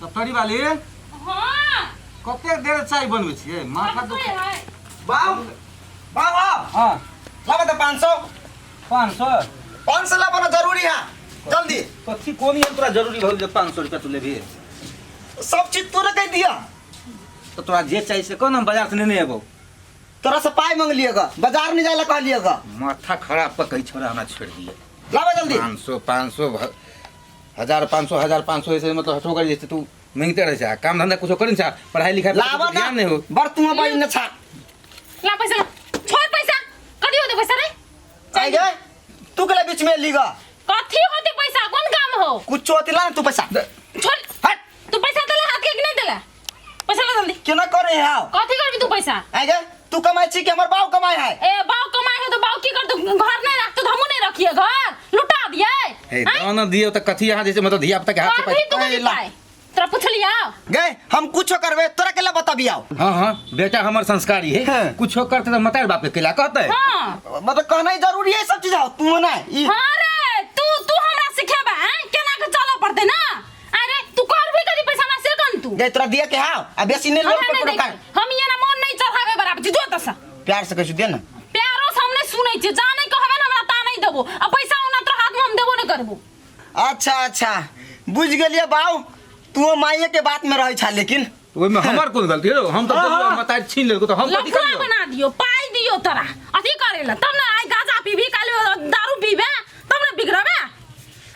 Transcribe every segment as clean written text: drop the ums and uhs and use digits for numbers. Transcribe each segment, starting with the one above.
सप्तरी वाली। हाँ। कतेक देर चाय बनबै छियै, माथा दुख। बाबू बाबू। हाँ। लाबे तो 500। 500? 500 लाबो ना, जरूरी है, जल्दी। कथी कोन एहन तोरा जरूरी भऽ गेल जे 500 रुपया तू लेबही? सब चीज तोरे कह दिया। तऽ तोरा जे चाही से कह ने, हम बाजार से नेने एबौ। तोरा से पाई मांगलिएगा, बाजार नहीं जाए ला कहलिएगा। माथा खराब पर कही छोड़ा, हमरा छोड़ दिए। लाबे जल्दी। 500 500 हजार 500 हजार 500, ऐसे मतलब हटो कर जैसे तू मांगते रहे छा, काम धंधा कुछो करी छा, पढ़ाई लिखाई पर लाबो ना। ध्यान नहीं हो। बर तू बड़ी न छा। ला पैसा ला, छोड़ पैसा, कथी होते पैसा रे? आई गए तू के बीच में लीगा। कथी होते पैसा, कोन काम हो? कुछ होती, ला ना तू पैसा। छोड़। हट। तू पैसा देला हाथ के कि नहीं देला? पैसा ला जल्दी। केना करे है? कथी करबी तू पैसा? आई गए तू कमाई छी कि हमर बाप कमाई है? ए, बाऊ कमाए है तो बाऊ की कर तू घर नहीं रख तो हमू नहीं रखिए, घर लुटा दिए। हे दाना दियो त कथी यहाँ जैसे मतलब धिया पुता के हाथ से कथी पैसा। तू कथी ला। पाए तोरा पूछलिया? गए हम कुछो करबे, तोरा के ला बताबियाओ। हाँ हाँ, बेटा हमर संस्कारी है। हाँ। कुछो करते तो मतार बाप के केला कहते। हाँ। मतलब कहना ही जरूरी है सब चीज आओ तू ना ई। हाँ रे, तू तू हमरा सिखेबा हैं केना के चले पड़ते ना? अरे तू कर भी करी पैसा ना से कन तू। गए तोरा दिया के हाव आ बेसी नहीं लोन हमरा पर नहीं कोनो देखे। काम। हम ये ना मन नहीं चढ़ावे बराबर जो तसा। प्यार से कहै दे ना। प्यारो से हम नहीं सुनै छियै, जा नहीं कहबे ना हमरा ता नहीं देबो, आ पैसा ओना तोरा हाथ में हम देबो नहीं करबो। अच्छा अच्छा, बुझ गेलिए बाऊ, तू माइये के बात में रहै छा लेकिन ओहिमे हमर कोन गलती है? हम तो हाँ, देलियो, हाँ। मतार छीन लेलको तो हम कथी लफड़ा करियो? बना दियो, पाई दियो तोरा अथी करेला तब ना, आइ गाजा पीबी काल्हि दारू पीबे तब ना बिगड़बे।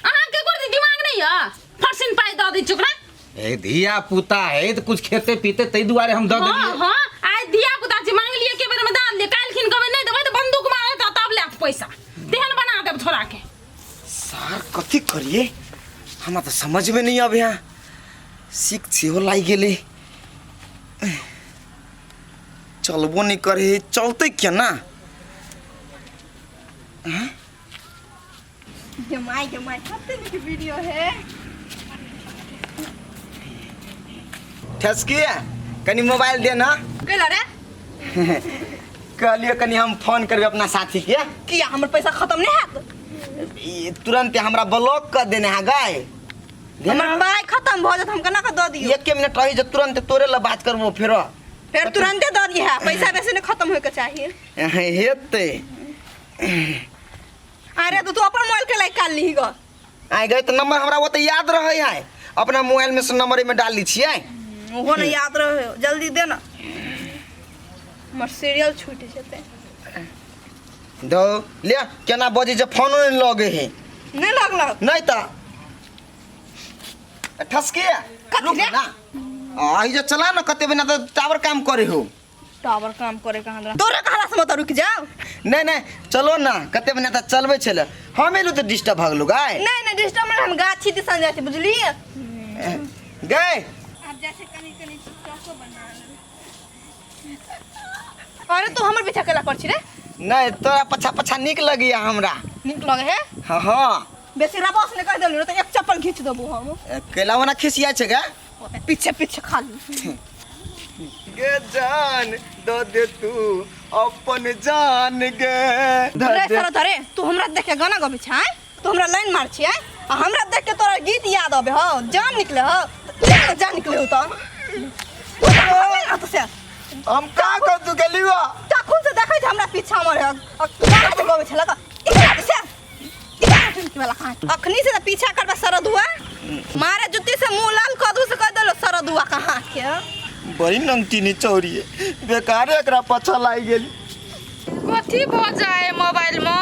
अहाँ के कोई दिमाग नहीं है, फटसिन पाई दऽ दै छी ओकरा। ए धिया पुता है तो कुछ खेते पीते तै दुआरे हम दऽ हाँ। देलियै। हाँ, आइ धिया पुता छी, मांगलिए के बेर में दान दिए, काल्हि खिन कहबै नहीं देबै तऽ बंदूक मारे तऽ तब लेत पैसा, तेहन बना देब छोरा के। सार कथी करिए, हमरा तऽ समझ में नहीं आबे। यहाँ सीख सेहो लागि गेलै, चलबो नहीं करे, चलते केना? गे माय गे माय, कते नीक वीडियो है। ठेसकी, कनी मोबाइल दे ना। कैला रे? कहलिए कनी हम फोन करबे अपना साथी के। किया, हमर पैसा खत्म नहीं हैत? ई तुरंत हमरा ब्लॉक कर देने है गाय। हमर पाइ खत्म भऽ जात, हम केना कऽ दऽ दियौ? एक मिनट रही, जो तुरंत तोरे ला बात करबो फेरो। फेर तुरंते दऽ दिहे, पैसा बेसी नहीं खत्म होइके चाहिए। हेतै। अरे तो तू अपन मोबाइल के लाइक काल लीही ग। आइ गए तऽ नंबर हमरा ओते याद रहै है, अपना मोबाइल में से नंबर में डाल ली छियै। ओहो नहीं याद रहे, जल्दी दे ना, हमर सीरियल छूट जेतै। दो ले, केना बजे जे फोनो नहीं लगे है। नहीं लगलक? नहीं तऽ ठसके कथी रुक रे? ना, आई जे चला ना, कते बिना तऽ टावर काम करे हो। टावर काम करे कहाँ दरा तोरे कहला से मत रुक जाओ। नहीं नहीं, चलो ना, कते बिना तऽ चलबै छले, हम एलु तऽ डिस्टर्ब भऽ गेलु गाय। नहीं नहीं, डिस्टर्ब नहीं, हम गाछी दिसन जाइ छी, बुझलिए? गए। आब जाइ छी कनी कनी टिकटॉको बना लेबै। अरे तू हमर पीछा केला कर छी रे? नहीं, तोरा पछा पछा नीक लगैया हमरा। नीक लगे है? हाँ हाँ। बेसी रबस नहीं कह देलु तऽ एक चप्पल घीच देबो हम। केला ओना खिसिया छै गा। पीछे पीछे खाली। गे जान दो दे तू अपन जान गे। रे सर धरे, तू हमरा देख के गाना गबै छै? तू हमरा लाइन मार छियै आ हमरा देख के तोरा गीत याद आबे हो, जान निकले हो, जान जान निकले हो तो तो से। हम का कर तू गेलियो? तखन से देखै छै हमरा पीछा हमर है आ गाना जे गबै छलक इकरा से इकरा टुनकी वाला कहाँ अखनी से त पीछा करबे सरदुआ, मारे जुत्ती से मुंह लाल कऽ दू से कह देलो सरदुआ कहाँ के। बड़ी नंगटी निचौरी है, बेकार एकरा पछा लागि गेली। कथी भऽ जाए, मोबाइलमे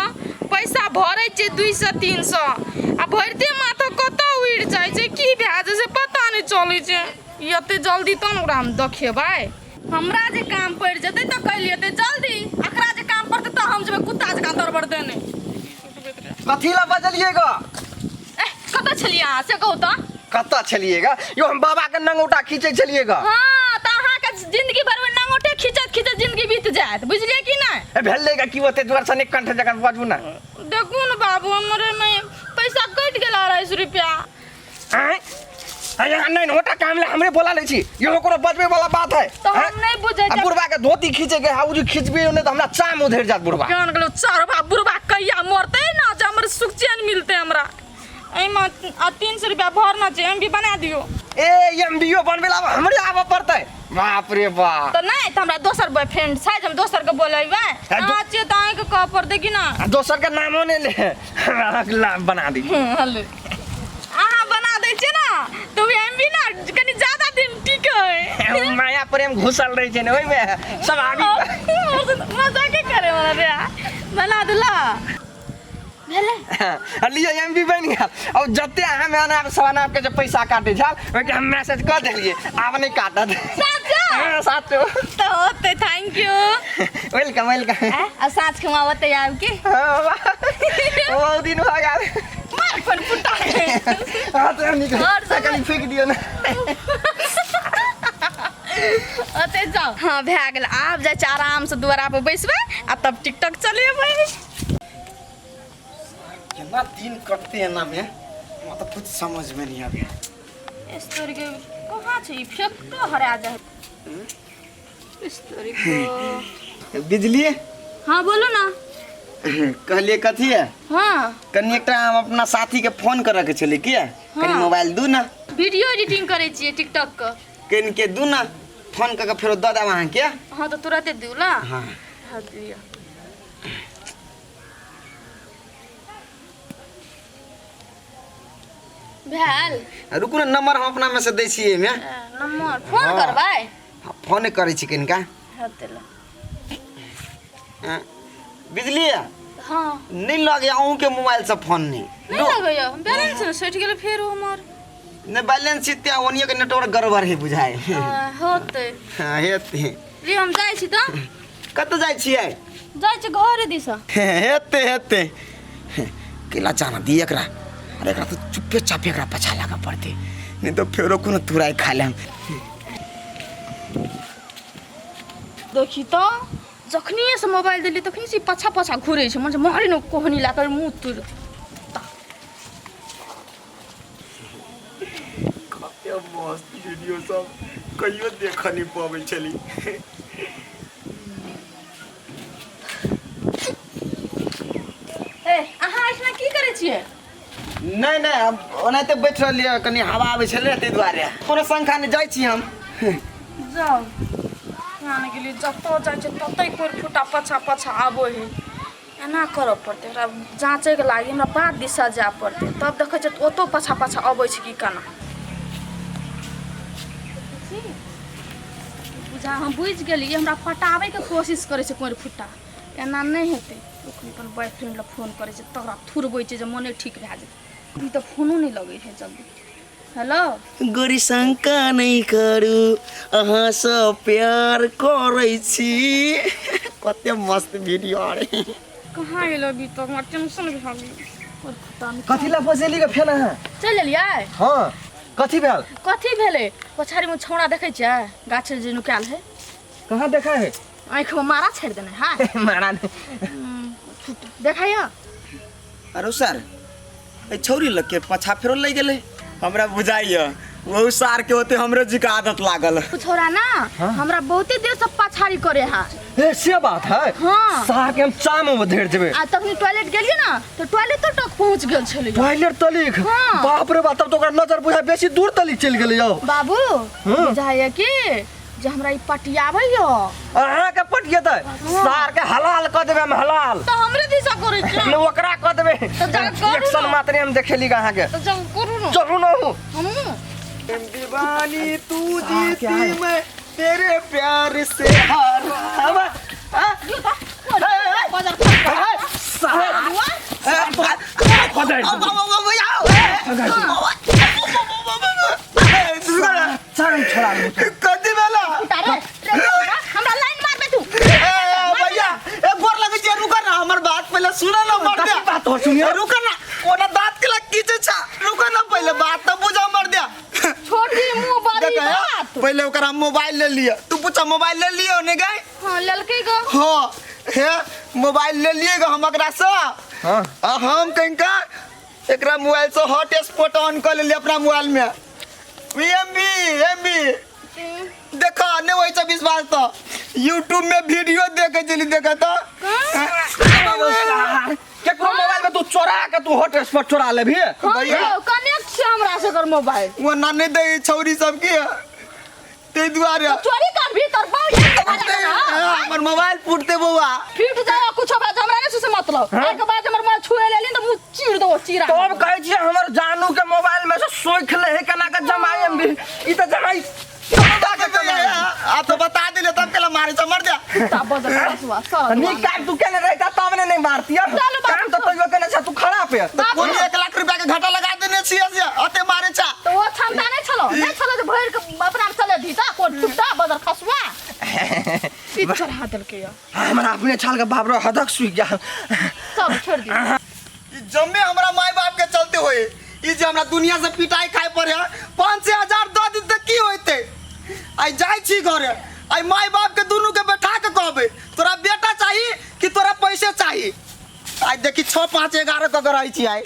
पैसा भरै छियै 200 300 आ भरिते माथा कतऽ उड़ि जाइ छै, की भए जाइ छै पता नहि चलै छै। ई एते जल्दी तहन ओकरा हम देखेबै। हमरा जे काम पड़ि जेतै तऽ कहि लेतै जल्दी, एकरा जे काम पड़तै तऽ हम जेबै कुत्ता जकाँ दरबर देने। कथी ला बजलिए ग? एह, कतऽ छलियै अहाँ से कहू तऽ? कतऽ छलिए ग? यो हम बाबा के नंगौटा खींचै छलिए ग। हाँ, तऽ अहाँके जिंदगी भरि ओहि नंगौटे खींचैत खींचैत जिंदगी बीत जायत, बुझलियै कि नहि? ए, भेलै ग की ओते जोर से नहि कंठ जकाँ बजू ना। देखू ने बाबू, हमर एहिमे पैसा कटि गेल 250 रुपया। आँय, अरे नहीं नोटा काम ले हमरे बोला ले छी, इहो कोनो बजबे वाला बात है? तो हम नहीं बुझै आ छी। बुढ़बा के धोती खींचे के हाउ जे खींचबे नहीं तो हमरा चाम उधेर जात बुढ़बा। जान गेलो चरबा, बुढ़बा कहिया मरतै ना जे हमर सुख चैन मिलतै हमरा। एहिमे आ 300 रुपया भरना छै, एम बी बना दियौ। ए एम बी ओ बनबै ला हमरे आबऽ पड़तै? बाप रे बाप। तऽ नहि तऽ हमरा दोसर बॉयफ्रेंड छै जे हम दोसर के बोलेबै। अहाँ छियै तऽ अहाँके कहऽ पड़तै कि ना? आ दोसर के नामो नहि ले, अहाँके बना दी। हलो, अहाँ बना दै छियै ना तऽ ओ एम बी ना कनि ज्यादा दिन टिकै। माया प्रेम घुसल रहै छै ने ओहिमे सब आबि। मजाके करे वाला रे, बना देला भेलै। आ लिअ, एम बी बनि गेल। अब जते अहाँ में अनाप सनाप के जे पैसा काटै छल, ओहिके हम मैसेज कऽ देलियै, आब नहि काटत। साँचो? हाँ, साँचो। तऽ होतै, thank you. Welcome, welcome. आ साँझ के वहाँ ओतै आबि के। बहुत दिन भऽ गेल। मार पर फुटा के। हाँ, तऽ नीक। और सब? कनि फूकि दियौ ने। ओतै जाउ। हाँ, भए गेल। आब जाइ छी, आरामसँ दुआरा पर बैसबै आ तब टिकटॉक चलेबै। केना दिन कटते एना में, हमरा तऽ कुछ समझ में नहीं आबे। इस तोरी के कहाँ छै ई? फेकतो हरा जाए इस तोरी के। बिजली। हाँ, बोलू ना। कहलिए कथी है? हाँ। कनि एकटा हम अपना साथी के फोन करऽ के छलै किया, कनि हाँ। मोबाइल दू ना। वीडियो एडिटिंग करै छियै टिकटॉक के। कनि के दू ना, फोन कऽ के फेरो दऽ देब अहाँके। हाँ, तऽ तुरते दिउ ला। हाँ। हाँ, दिअ। भेल? रुकू ने, नंबर हम अपना में से दै छियै एहिमे। नंबर फोन हाँ। करबै? हाँ, फोन करै छी कनिका। हाँ, देला। हाँ, बिजली। हाँ। नहि लगैया अहूँके मोबाइल से फोन नहि। नहि लगैया, बैलेंस ने सटि गेलै फेर हमर। नहि, बैलेंस छी तें ओनिये के नेटवर्क गड़बड़ है बुझाय। होतै। हाँ, हेतै। ली, हम जाइ छी तऽ। कतऽ जाइ छियै? जाइ छी घरे दिस। हेतै, हेतै। केला जाना दी एकरा। अरे एकरा तऽ चुप्पे चापे एकरा पछा लागऽ पड़तै, नहि तऽ फेरो कोनो तुराइ खा लेम। देखी तऽ, जखनिए से मोबाइल देली तखनी से पाछा पाछा घुरै छै। मन छै मारी ने कोहनी लए कऽ मुँह तुर। कते मस्त वीडियो सब कहियो देखऽ नहि पबै छली। ए, अहाँ एहिठिना की करै छियै? नहि नहि, हम ओनाहिते बैठ रहलियै, कनि हवा आबै छलै ताहि दुआरे। कोनो शंखा नहि, जाइ छी हम। जाउ। जाने गेलियै, जतऽ जाइ छै ततै कोइ फुटा पाछा पाछा आबै है। एना करऽ पड़तै, एकरा जाँचैके लागि हमरा बात दिशा जाय पड़तै, तब देखै छियै ओतौ पाछा पाछा अबै छै कि केना। बुझा, हम बुझि गेलियै, हमरा पटाबैके कोशिश करै छै कोरि फुट्टा। एना नहि हेतै। ओखनी अपन बॉयफ्रेंड लग फोन करै छै, तकरा थुरबै छै जे मोने ठीक भए जेतै। ई तऽ फोनो नहि लगै छै जल्दी। हेलो। गोरी, शंका नहि करू, अहाँसँ प्यार करै छी। कते मस्त वीडियो आरे। कहाँ एलो अभी तक? हमरा टेंशन भए गेल कोरि फुट्टा नहि। कथी लए फसेली के फेर अहाँ? चलि एलियै। हाँ, कथी भेल? कथी भेलै? पछाड़ीमे छौड़ा देखै छियै, गाछ जे नुकायल है। कहाँ देखा है? आँखिमे मारा छाड़ि देने है। मारा नहि। देखाइए। अरे सर, ए छौरी लग के पाछा फेरो लागि गेलै। हमरा बुझाइए वहु सार के होते हमरे जी के आदत लागल। उ छौड़ा ना हमरा बहुते देर से पछाड़ी करे है। ए, से बात है? हाँ। सार के हम चाम में धेर देबे। आ तखनी टॉयलेट गेलियै ना तऽ टॉयलेटो तक पहुँच गेल छलै। टॉयलेट तलिक? हाँ। बाप रे बाप, तब तो ओकरा नजर बुझाय बेसी दूर तलिक चलि गेलै यौ। बाबू, बुझाइए कि जे हमरा ई पटियाबै यो। अहाँके पटियेतै? सार के हलाल कऽ देबै हम, हलाल। तऽ हमरे दिशा करै छियै? नहि, ओकरा कऽ देबै। तऽ जा करू एक सन ने। मात्रे हम देखेली अहाँके। तऽ जाउ करू ने। चलू ने अहूँ। हमहूँ। दीवानी तू जीती मैं तेरे प्यार से हार हम। कथी भेला? उतारे हमरा, लाइन मारबे तू। ए भैया, ए गोर लगै छै, रुक ना, हमर बात पहिले सुन ना मर दे। बात हो सुनियो। रुक ना, ओना दांत के लग कीचे छा, रुक ना, पहिले बात त बुझा मर दे। छोटी मुंह बड़ी देख, बात। पहिले ओकरा मोबाइल ले लिअ। तू पूछा, मोबाइल ले लिअ ने गई? हाँ, ललकै गो। हाँ, हे मोबाइल ले लिए गो हम एकरा से। हाँ। आ हम कहिंका एकरा mobile Se hot spot on कर लेलिए अपना मोबाइल में। एम बी, एम बी देखा, नहीं होई छै विश्वास तो यूट्यूब में वीडियो देखे चली देखा तो। केकरो मोबाइल में तू चोरा के तू हॉटस्पॉट चोरा लेबही? भैया। कनेक्ट छै हमरा से एकर मोबाइल। वो ना नहीं दे छौरी सबके, ताहि दुआरे। चोरी करबी तोर बाप हमर मोबाइल फूटते बौआ। फीट जाओ कुछ बात हमरा नहीं से मतलब। एक बाद हमर मोबाइल छुए लेली त मुंह चीर दो चीरा। तब कहै छियै हमर जानू के मोबाइल में से सोख ले है केना के जमाई एम बी, ई त जमाई आ तो बता दिले तब केला मारे छ, मर जा। तब बजल ससुआ सर। नीक काम तू केने रहता तब ने नहीं मारती। चलू बाबू, काम तो तैयो केने छ तू खराब है। बाबू। कोन 1 लाख रुपया के घाटा लगा देने छियै से अते मारे छ। तो वो क्षमता नहीं छलो, नहीं छलो जे भरि के अपना चले दी त कोन टुटा बदल खसुआ ई चढ़ा देलकै या। हमरा अपने छाल के बाप रे हदक सुख गया। सब छोड़ दी। ई जम्मे हमरा माय बाप के चलते होए, ई जे हमरा दुनिया से पिटाई खाए पड़े, 5-6 हजार दऽ दी तऽ की होइते? आइ जाइ छी घरे, आइ माय बाप के दुनू के बैठा के कहबै, तोरा बेटा चाही कि तोरा पैसे चाही? आइ देखी 6 5 11 कऽ के रहै छी आइ।